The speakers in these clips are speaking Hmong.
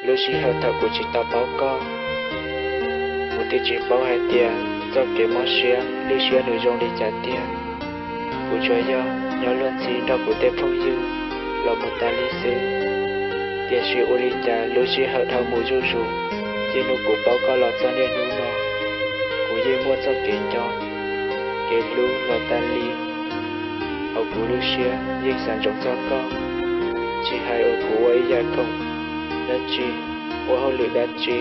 Lub sij hawm thaum kuv tsis tau paub koj, kuv thiaj tsis paub hais tias txoj kev mob siab lwj siab nws zoo li cas tiag. Kuv tsuas yog nyob luag ntxhi nrog kuv tej phooj ywg los mus tas li xwb. Tiam sis ua li cas lub sij hawm dhau mus zuj zus, txij hnub kuv paub koj los txog niaj hnub no, kuv yeej muaj txoj kev nco, kev hlub los tas li. Hauv kuv lub siab yeej xav ntsoov txog koj, tsis hais uas kuv ua ib yam khoom dab tsi, ua hauj lwm dab tsi,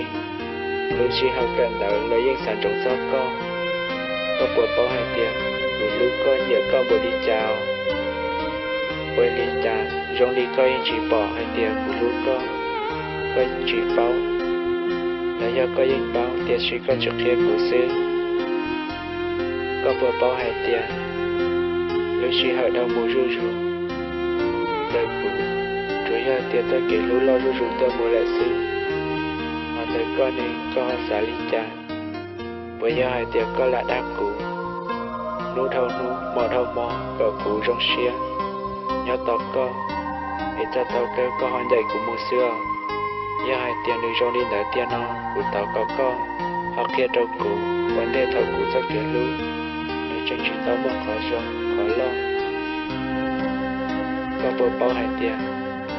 lub sij hawm kawm ntawv los yeej xav ntsoov txog koj. Koj puas paub hais tias kuv hlub koj nyiam koj npaum li cas? Ua li cas zoo li koj yeej tsis pom hais tias kuv hlub koj? Koj tsis paub, los yog koj yeej paub tiam sis koj tsis qhia kuv xwb? Koj puas paub hais tias lub sij hawm dhau mus zuj zus, ntawm kuv tsuas yog hais tias txoj kev hlub loj zuj zus tuaj mus lawm xwb. Ho ntawm koj ne, koj ho xav li cas? Puas yog hais tias koj lam dag kuv, hnub dhau hnub hmo dhau hmo kom kuv zoo siab nyob tos koj, es txog thaum kawg koj ho ncaim kuv mus xwb os? Yog hais tias nws zoo li ntawd tiag no, kuv thov kom koj ho qhia rau kuv ua ntej thaum kuv txoj kev hlub nws tseem tsis tau muaj qhov zoo qhov loj. Koj puas paub hais tias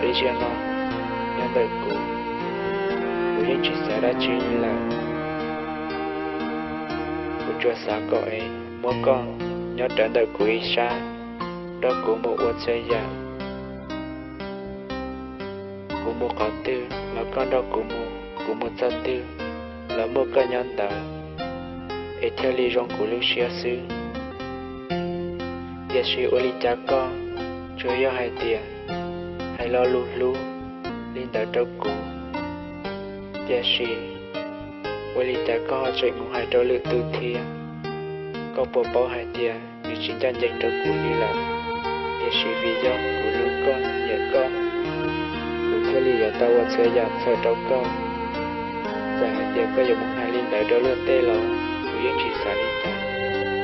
ib zaug no nyob ntawm kuv, kuv yeej tsis xav dab tsi li lawm. Kuv tsuas xav kom es muab koj nyob rawv ntawm kuv ib sab, nrog kuv mus ua txhua yam. Kuv mus qhov twg los koj nrog kuv mus, kuv mus txog twg los muaj koj nyob ntawd, es thiaj li zoo kuv lub siab xwb. Tiam sis ua li cas koj tsuas yog hais tias hais lo lus hlub li ntawd rau kuv, tiam sis ua li cas koj ho tseem mus hais rau lwm tus thiab? Koj puas paub hais tias nws tsis ncaj ncees rau kuv li lawm, tiam sis vim yog kuv hlub koj nyiam koj, kuv thiaj li yuav tau ua txhua yam txhawm rau koj. Txawm hais tias koj yuav mus hais li ntawd rau luag tej los kuv yeej tsis xav li cas,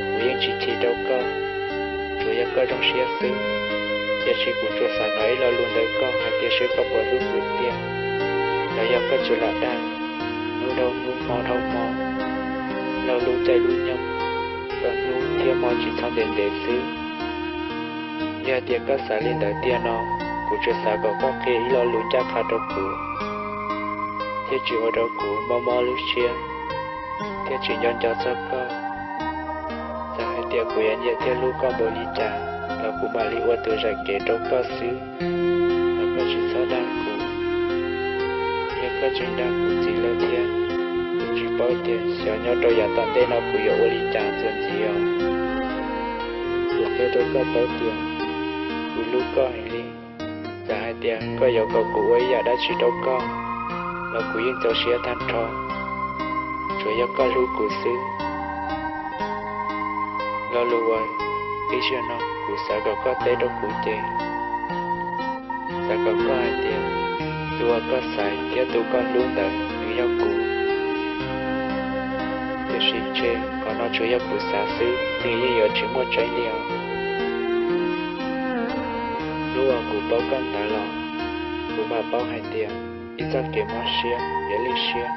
kuv yeej tsis chim rau koj, tsuas yog koj zoo siab xwb. Tiam sis kuv tsuas xav hnov ib lo lus ntawm koj hais tias seb koj puas hlub kuv tiag, los yog koj tsuas lam dag hnub dhau hnub hmo dhau hmo, laug lub caij lub nyoog, kom hnub thiab hmo tsis txhob ntev ntev xwb. Yog hais tias koj xav li ntawd tiag no, kuv tsuas xav kom koj qhia ib lo lus ncaj qha rau kuv, thiaj tsis ua rau kuv mob mob lub siab, thiaj tsis nco nco txog koj. Txawm hais tias kuv yuav nyiam thiab hlub koj npaum li cas los kuv mam li ua tus zam kev rau koj xwb. Los koj tsis txhob dag kuv, yog koj tseem dag kuv ntxiv lawm thiab, kuv tsis paub tias xyov nyob rau yav tom ntej no kuv yuav ua li cas txuas ntxiv os. Kuv qhia rau koj paub tias kuv hlub koj heev li. Txawm hais tias koj yuav kom kuv ua ib yam dab tsi rau koj los kuv yeej txaus siab tag nrho, tsuas yog koj hlub kuv xwb. Lo lus uas ib zaug no kuv xav kom koj teb rau kuv ces xav kom koj hais tias tus uas koj xaiv thiab tus koj hlub ntawd nws yog kuv. Tiam sis ntshe qhov no tsuas yog kuv xav xwb, nws yeej yuav tsis muaj tseeb li os. Hnub uas kuv paub koj ntawd los kuv mam paub hais tias ib txoj kev mob siab yuav lwj siab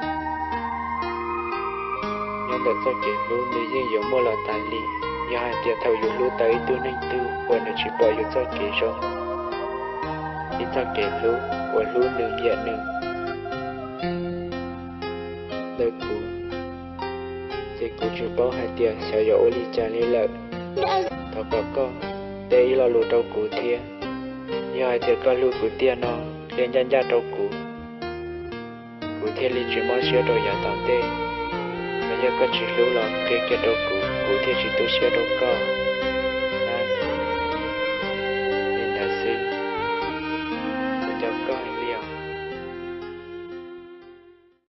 nyob ntawm txoj kev hlub nws yeej yuav muaj los tas li. Yog hais tias thaum yus hlub tau ib tug neeg twg uas nws tsis pom yus txoj kev zoo, ib txoj kev hlub uas hlub nws nyiam nws ntawm kuv, ces kuv tsis paub hais tias xyov yuav ua li cas li lawm. Thov kom koj teb ib lo lus rau kuv thiab. Yog hais tias koj hlub kuv tiag no, qhia ncaj ncaj rau kuv, kuv thiaj li tsis mob siab rau yav tom ntej. Los yog koj tsis hlub los qhia kiag rau kuv, kuv thiaj tsis tu siab rau koj.